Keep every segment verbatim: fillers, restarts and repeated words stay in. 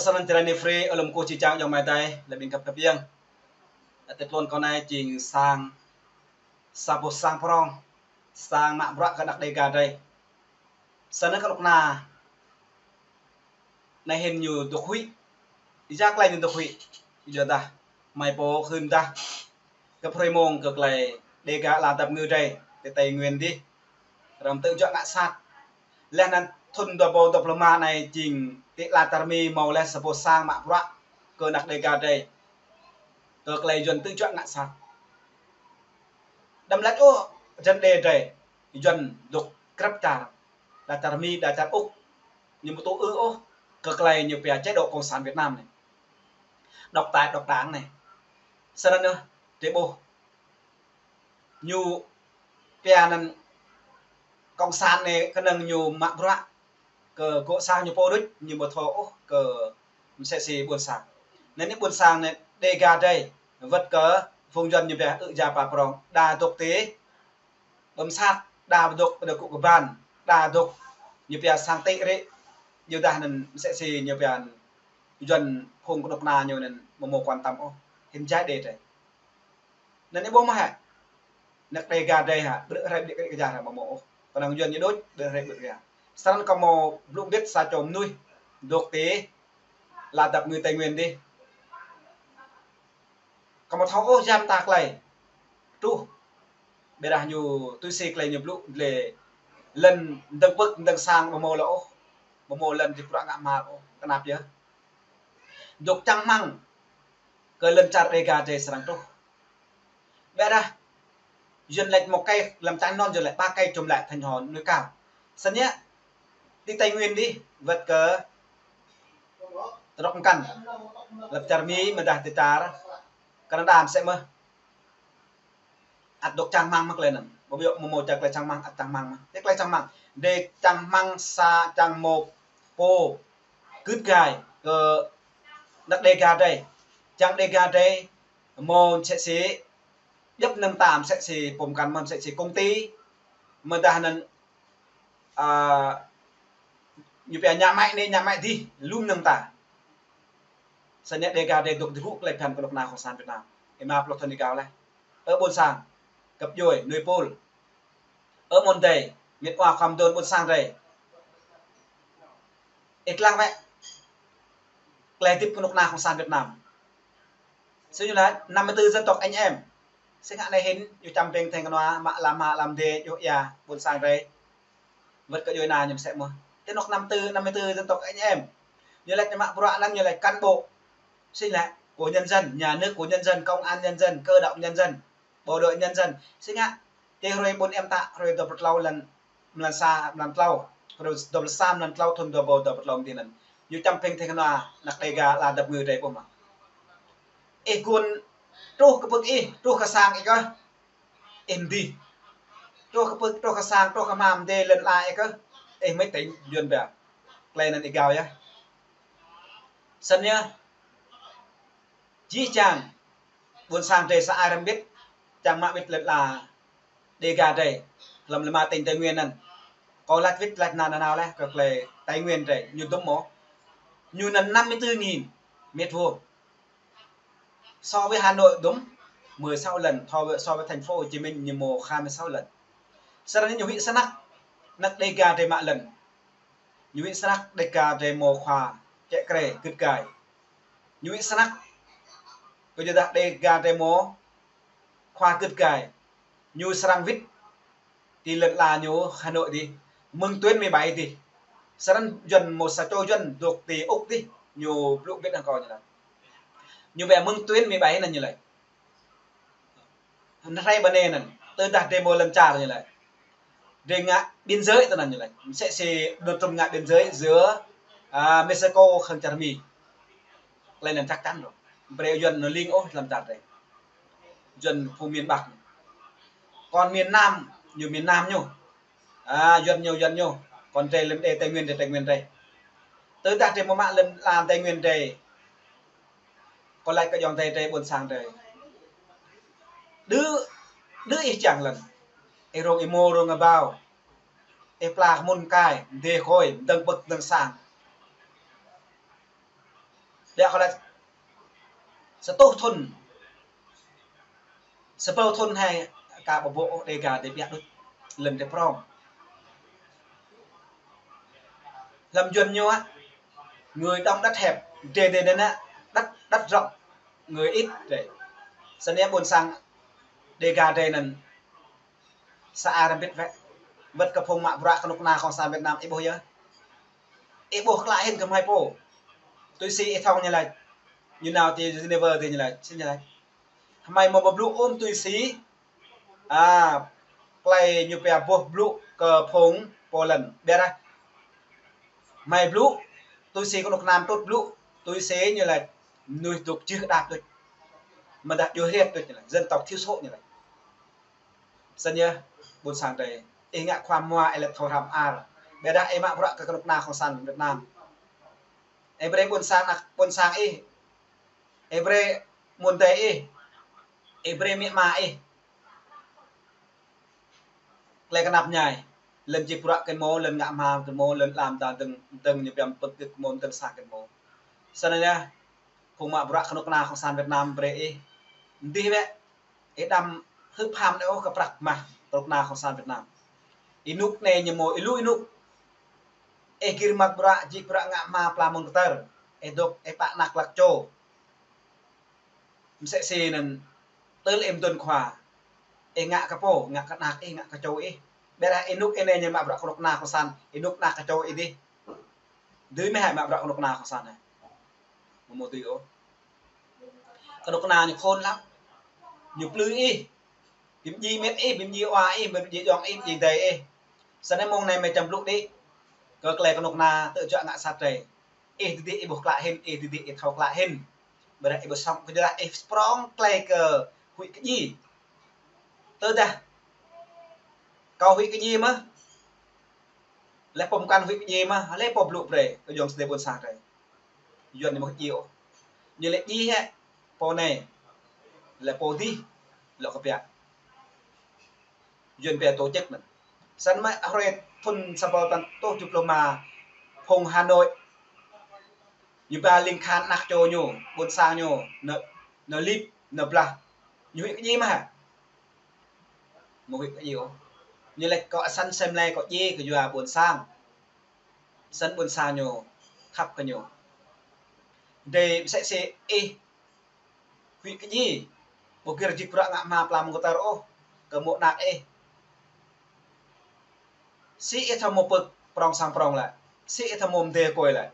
Sơnăn jrai ni free, ơ lŏm kơ či čang ayŏng amai adơi, lĕ ƀing găp kơ ƀing. Tơlơi tluôn kơ anai jing sang, sa boh sang prong, sang mă bruă kơ anăk Dega adơi. Sơnăn kơ lŏk na, anai hĭn ñu dŏ huĭ. Ia tơlơi ñu dŏ huĭ? Yua dah, amai pô hưn dah găp hrơi mông kơ tơlơi Dega ala dăp ngư adơi, ti Tây Nguyên dih, răm tŭ juă ngă sat. Laih anŭn thŭn dua rơbâo dua pluh rơma anai jing ti ala čar Mi hmâo laih sa boh sang mă bruă kơ anăk Dega adơi, kơ tơlơi Yuan tŭ juă ngă sat. Đăm laĭ ôh jăn đe adơi, Yuan dŏ krăp čar, đa čar Mi, đa čar Úc, ñu ƀu tŭ ư ôh kơ tơlơi ñu pia chế độ cộng sản Việt Nam anai, độc tài độc đảng anai. Sơnăn yơh, drơi ƀuh ñu pia anăn cộng sản anai kơnơ̆ng ñu mă bruă kơ gŏ sang ñu pô đôč, ñu ƀu thâo ôh kơ msĕ si ƀuôn sang. Anŭn anai ƀuôn sang anai Dega adơi, wơ̆t kơ phung Yuan ñu pia ư ja pa prong, đa dŏ ti ƀăm sat, đa dŏ ƀơi kŭ kơban, đa dŏ ñu pia sang ti rĕ. Yua dah anŭn msĕ si ñu pia Yuan phung kơnuk kơna ñu anŭn ƀu hmâo quan tâm ôh, hĭn jai đe adơi. Anŭn anai ƀuh mơ̆ hă? Anăk Dega adơi hă, ƀrư̆ hrơi ƀrư̆ kơjăp hă, ƀu hmâo ôh. Kơnơ̆ng Yuan ñu đôč, ƀrư̆ hrơi ƀrư̆ kơjăp. Sơnăn kâo hmâo blŭ hơbĭt sa čô mơnuih dŏ ti ala dăp ngư Tây Nguyên dih. Kâo ƀu thâo ôh jăm ta tơlơi truh. Ƀiădah ñu tui si tơlơi ñu blŭ lĕ lŏn dơ̆ng pơ̆k dơ̆ng sang ƀu hmâo lŏ ôh. Ƀu hmâo lŏn či bruă ngă hmar ôh. Kơnăp yơh? Dŏ čang rơmang kơ lŏn čar Dega adơi srăng truh. Ƀiădah Yuan laĭ một cây, lăm čar anŭn Yuan laĭ ba cây chống lại thành phố núi cao. Sơnăn yơh, ti Tây Nguyên dih, wơ̆t kơ tơdrŏk mơkăn, lăm čar Mi, mơdah ti čar Canada msĕ mơ̆n. Ăt dŏ čang rơmang mơ̆ tơlơi anŭn. Ƀu djơ̆ mơ̆ hmâo čang tơlơi čang rơmang, ăt čang rơmang mơ̆. Ti tơlơi čang rơmang, đe čang rơmang sa čang mơ̆ pô gưt gai kơ anăk Dega adơi. Čang Dega adơi hmâo msĕ si djŏp mơnơ̆ng ta, msĕ si pô mơkăn mơ̆n, msĕ si công ty. Mơdah anŭn, a, ñu pia nhà máy anai, nhà máy adih, lŏm mơnơ̆ng ta. Sơnăn Dega adơi dŏ djru tơlơi phiăn kơ lŏk na cộng sản Việt Nam. Ih mă pluh thŭn ih gao laih. Ơ ƀuôn sang, găp djuai, nuih pôl. Ơ mơ̆n adơi, mĕt wa khua mơdôn ƀuôn sang adơi. Ih lăng wơ̆t tơlơi hơdip kơnuk kơna cộng sản Việt Nam. Sui ñu laĭ năm mươi tư dân tộc anh em. Sĭt ngă anai hĭn, ñu čăm ƀing tơheng kơnua, mă lăm, mă lăm đe, djuai ia ƀuôn sang adơi. Wơ̆t kơ djuai ania ñu msĕ mơ̆n. Ti anŏ năm tư, năm mươi tư dân tộc anh em. Ñu laĭ ñu mă bruă anŭn ñu laĭ cán bộ. Sĭt laĭ của nhân dân, nhà nước của nhân dân, công an nhân dân, cơ động nhân dân, bộ đội nhân dân. Sĭt ngă, ti hrơi ƀôn em ta, hrơi dua pluh klâo lăn, mlan sa, mlan klâo, hrơi dua pluh sa, mlan klâo, thŭn dua rơbâo dua pluh klâo mơ̆ng anŭn. Ñu čăm ƀing tơheng kơnua, anăk Dega ala dăp ngư adơi ƀuh mơ̆. Ih gun truh kơ pơ̆k ih, truh kơ sang ih kơ. Ih mơdih. Truh kơ pơ̆k, truh kơ sang, truh kơ hmam, đe lŏn ala ih kơ. Ih mĕt tĕnh Yuan ƀiă. Tơlơi anŭn ih gao yơh. Sơnăn yơh. Jih jang ƀuôn sang adơi sa ai răm ƀĭt, čang mă ƀĭt lŏn ala Dega adơi, lăm lima tỉnh Tây Nguyên anŭn. Kâo laĭ wơ̆t laĭ nanao laih kơ tơlơi Tây Nguyên adơi, ñu dŭm mơ̆. Ñu anŭn năm mươi tư nghìn mét vuông. So với Hà Nội dŭm mười sáu lần, so với, so với thành phố Hồ Chí Minh ñu hmâo hai mươi sáu lần. Sơnăn ñu huĭ snăk, anăk Dega adơi mă lŏn. Ñu huĭ snăk Dega adơi hmâo khua čĕ krê gưt gai. Ñu huĭ snăk, kơ yua dah Dega adơi hmâo khua gưt gai. Ñu srăng wĭt ti lŏn ala ñu Hà Nội dih, mơ̆ng tuyến mười bảy dih. Sơnăn Yuan hmâo sa čô Yuan dŏ ti Úc dih, ñu blŭ ƀĭt hăng kâo ñu laĭ. Ñu ƀiă mơ̆ng tuyến mười bảy anŭn ñu laĭ. Anŭn hrơi ƀơ̆ng anŭn, tơdah drơi hmâo lŏn čar ñu laĭ. Drơi ngă biên giới tơ anŭn ñu laĭ. Msĕ si Donald Trump ngă biên giới giữa, a, Mexico hăng čar Mi. Tơlơi anŭn chắc chắn rồi. Brơi Yuan anŭn ling ôh lŏn čar drơi. Yuan phung miền Bắc. Còn miền Nam, ñu miền Nam ñu. A, Yuan ñu, Yuan ñu. Còn drơi lŏn đe Tây Nguyên, drơi Tây Nguyên drơi. Tơdah drơi hmâo mă lŏn ala Tây Nguyên drơi. Kâo laĭ kơ ayŏng adơi drơi ƀuôn sang drơi. Đưm, đưm ih čang lŏn. Ih rông ih mô rông ih ƀâo. Ih pla kơ mŭn kai, dê khôi, dơ̆ng pơ̆k dơ̆ng sang. Biă kơ lĕ sa rơtuh thŭn, sa rơbâo thŭn hai ka ƀu ƀuh ôh Dega Dê biă đôč, lŏn Dê prŏng. Hlăm Yuan ñu á, người đông đất hẹp, Dê Dê anŭn á, đất, đất rộng, người ít đê. Snăn ƀôn sang Dega Dê anŭn sa ai rơmbit wĕ. Wơ̆t kơ phung mă bruă kơnuk kơna Cộng sản Việt Nam, ih ƀuh yơh. Ih ƀuh klă hĭn kơ hmei pô. Tui si ih thâo ñu laĭ. Ñu nao ti Geneva ti ñu laĭ, si ñu laĭ. Hmei mơ̆ ƀu blŭ ôh tui si, a, klei ñu pia ƀuh blŭ kơ phung Poland. Biă dah hmei blŭ tui si kơnuk kơna mơtrut blŭ, tui si ñu laĭ mơnuih dŏ jưh kơđap đôč. Mơ̆ dah djru hriăt đôč ñu laĭ, dân tộc thiểu số ñu laĭ. Snăn yơh, ƀôn sang drei, ih ngă khua mua ih lĕ thâo hrăm ar. Biă dah ih mă bruă kơ kơnuk kơna Cộng sản Việt Nam. Ih brơi ƀôn sang, ƀôn sang ih, ih brơi mơ̆ng adơi ih, ih brơi amĭ ama ih klei knap mơñai. Lŏn djik bruă kơ mơ̆, lŏn ngă hma kơ mơ̆, lŏn lăm ta dơ̆ng, dơ̆ng ñu biă pơk kơ mơ̆, dơ̆ng sa kơ mơ̆. Snăn yơh, phung mă bruă kơnuk kơna Cộng sản Việt Nam brơi ih. Mơdih wĕ, ih đăm hưp ham anai ôh kơ prăk mah kơnuk kơna Cộng sản Việt Nam. Ih nuk anai ñu mơ̆, ih lu ih nuk. Ih gir mă bruă, djik bruă ngă hma pla mơ̆ng kơtơr. Ih dŏ, ih pă anak hlăk čô. Msĕ si anŭn tơl ih mơdŭn khua. Ih ngă kơ pô, ngă kơ anak ih, ngă kơ čô ih. Biă dah ih nuk ih anai ñu mă bruă kơnuk kơna Cộng sản, ih nuk anak kơ čô ih dih. Dưi mơ̆ hă mă bruă kơnuk kơna Cộng sản anai? Mơ̆ mơ̆ dưi ôh. Kơnuk kơna ñu khôn lăm. Ñu plư ih. Bi mdjiê met ih, bi mdjiê wa ih, bi mdjiê ayŏng ih, bi mdjiê adơi ih. Snăn mơ̆ng anai hmei čăm blŭ đĭ kơ klei kơnuk kơna tơjuă ngă sat drei. Ih dih dih ih ƀuh klă hĭn, ih dih dih ih thâo klă hĭn. Biă dah ih ƀuh sŏng kơ jơlah ih prŏng klei kơ huĭ kơ djiê. Tơdah kâo huĭ kơ djiê mơ̆, lĕ pô mơkăn huĭ kơ djiê mơ̆, lĕ pô blŭ brơi kơ ayŏng adơi ƀôn sang drei. Yuan ñu ƀu huĭ kơ djiê ôh. Ñu lĕ djiê hĕ, pô anai, lĕ pô dih, lŏ kơ biă. Yuan pia tổ chức anŭn. Snăn mơ̆ hrơi thŭn sa rơbâo tăn tuh tơjuh pluh rơma phung Hà Nội. Ñu ba ling khan anak čô ñu, ƀôn sang ñu, nao, nao lip, nao blah. Ñu huĭ kơ djiê mơ̆ hă? Mơ̆ huĭ kơ djiê ôh. Ñu laĭ kâo asăn sem lĕ kâo djiê kơ yua ƀôn sang. Snăn ƀôn sang ñu khăp kơ ñu. Dê msĕ si ih huĭ kơ djiê, ƀu gir djik bruă ngă hma pla mơ̆ng kơtơr ôh, kơ mơ̆ anak ih. Si ih thâo mơ̆ pơk prŏng sang prŏng lĕ, si ih thâo mơ̆ mdê kôi lĕ.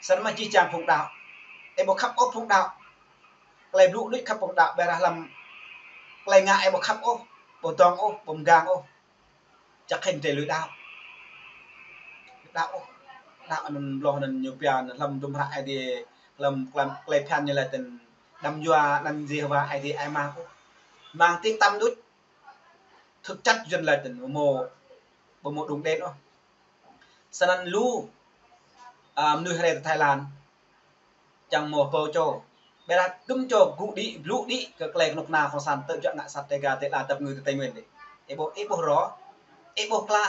Snăn mơ̆ jih jang phung đaŏ. Ih ƀu khăp ôh phung đaŏ. Klei blŭ đôč khăp phung đaŏ, biă dah hlăm klei ngă ih ƀu khăp ôh, ƀu dŏng ôh, ƀu mgang ôh. Čăk hĭn drei lui đaŏ. Đaŏ ôh. Đaŏ anŭn bloh anŭn ñu pia anŭn hlăm dŭm hră Aê Diê, hlăm klei, klei phiăn ñu laĭ tơ̆n đăm yua anăn Yêhôwa Aê Diê ih mơ̆ng ôh. Mơ̆ng tĭng tăm đôč. Thực chất Yuan laĭ tơ̆n ƀu mơ̆, ƀu mơ̆ đŭng đen ôh. Snăn lu, a, mơnuih rai tơ Thái Lan, čang mơ̆ pô čô. Biă dah dŭm čô gŭ đĭ, blŭ đĭ kơ klei kơnuk kơna Cộng sản tơjuă ngă sat Dega Dê, ala dap ngư tơ Tây Nguyên đê. Ih ƀuh, ih ƀuh rŏ, ih ƀuh klă.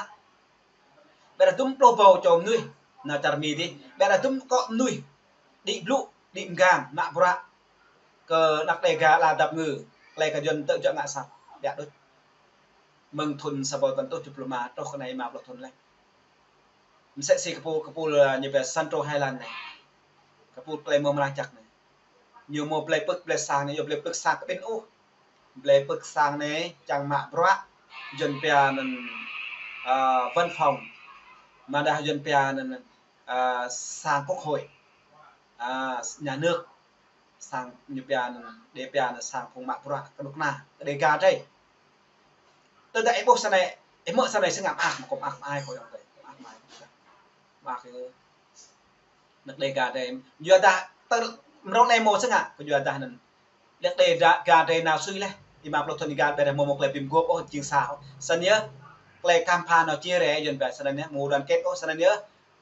Biă dah dŭm pluh rơbâo čô mơnuih nao čar Mi dih. Biă dah dŭm kŏ mơnuih đĭ blŭ, đĭ mgang, mă bruă kơ anak Dega ala dap ngư, klei kơ Yuan tơjuă ngă sat. Biă đôč. Mơ̆ng thŭn sa rơbâo tăn tuh tơjuh pluh rơma truh kơ anai rơma pluh thŭn leh. Msĕ si kơpul, kơpul, a, ñu pia Central Highland anai. Kơpul klei mơ̆ mơnah čăk anai. Ñu mơ̆ blơi pơk blơi sang anai, ñu blơi pơk sang kơ ƀing ôh. Blơi pơk sang anai čang mă bruă, Yuan pia anŭn, a, văn phòng. Mơ̆ dah Yuan pia anŭn, a, sang quốc hội. A, nhà nước. Sang ñu pia anŭn, đe pia anŭn sang phung mă bruă kơnuk kơna, kơ Dega drei. Tơdah ih ƀuh sa anai, ih mơ̆ sa anai sĭt ngă mơak, mơ̆ kơ mơak mơai kơ ayŏng adơi. Mơak mơai. Mơak kơ anăk Dega drei. Yua dah tơ mrâo anai mơ̆ sĭt ngă, kơ yua dah anŭn. Anăk Dega drei nao sui leh. Rơma pluh thŭn Dega drei mơ̆ mơ̆ klei bi mguôp ôh, jing sa ôh. Snăn yơh, klei kham pha nao chia rẽ, Yuan pia snăn yơh, mơ̆ đoàn kết ôh, snăn yơh,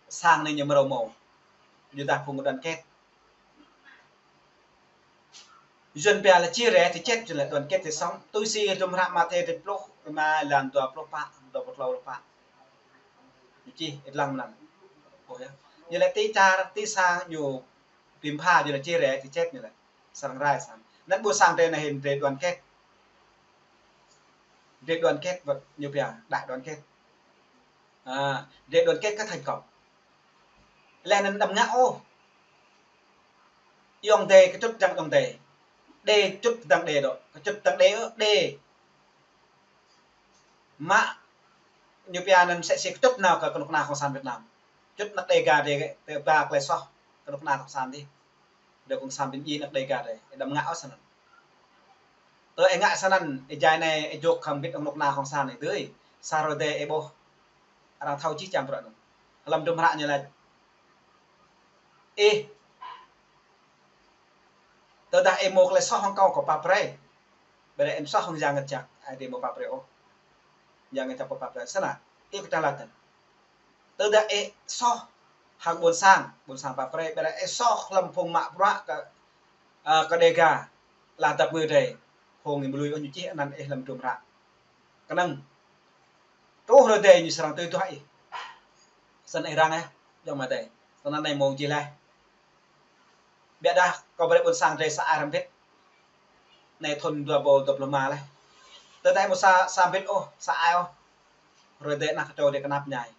sang anai ñu mrâo mơ̆. Yua dah phung đoàn kết. Yuan pia lĕ chia rẽ, chia cắt, Yuan lĕ đoàn kết thì sống. Tui si dŭm hră Matthê dua pluh rơma, lan dua pluh pă, dua pluh klâo pluh pă. Ñu čih, ih lăng mơnăn. Ôh yơh. Ñu lĕ ti čar, ti sang ñu bim pha, ñu lĕ či rai, či čet ñu lĕ. Srăng rai sang. Anŭn ƀu sang drơi anai hin drơi đoàn kết. Drơi đoàn kết wơ̆t ñu pia, đại đoàn kết. À, drơi đoàn kết kơ thành công. Lĕ anŭn đăm ngă ôh. Ayŏng adơi, kơ čŭt dang ayŏng adơi. Đe čŭt dang đe dŏ. Kơ čŭt dang đe ôh, đe. Mă ñu pia anŭn sĕ si kơ čŭt nao kơ kơnuk kơna Cộng sản Việt Nam. Čŭt anăk Đêga dih, tơ ba tơlơi soh kơnuk kơna Cộng sản dih. Đơ Cộng sản ƀing ih anăk Đêga dih, ih đăm ngă ôh snăn. Tơ ih ngă snăn, ih jai anai, ih jŏk hăng ƀing kơnuk kơna Cộng sản ih dưi. Sa hrơi dih ih ƀuh. Arăng thâo čih čăm prăk anŭn. Hlăm hơdrôm hră ñu laĭ. Ih Tơdah ih mâo tơlơi soh hăng kâo, kâo pap brơi. Ƀiădah ih soh hăng Yang Mngăt Jăk, Ơi Adai ƀu pap brơi ôh. Yang Mngăt Jăk ƀu pap brơi. Snăn, ih kơtang lăt anŭn. Tơdah ih soh hăng ƀôn sang, ƀôn sang pap brơi. Ƀiădah ih soh hlăm phung mă bruă kơ, ơ, kơ Đêga, laih dăp mơ̆ng adai, phung ih ƀu lui ôh ñu čih anăn ih hlăm hơdrôm hră. Kơnơ̆ng truh hrơi dih ñu srăng tui duah ih. Snăn ih răng ih, ayŏng amai adơi. Snăn anai mông jih laih. Ƀiădah kâo brơi ƀôn sang drơi sa ai hrăm bit. Anai thŭn dua rơbâo dua pluh rơma laih. Tơdah ƀu sa, sa bit ôh, sa ai ôh, hrơi dih anăk kơčô dih kơnap ñai.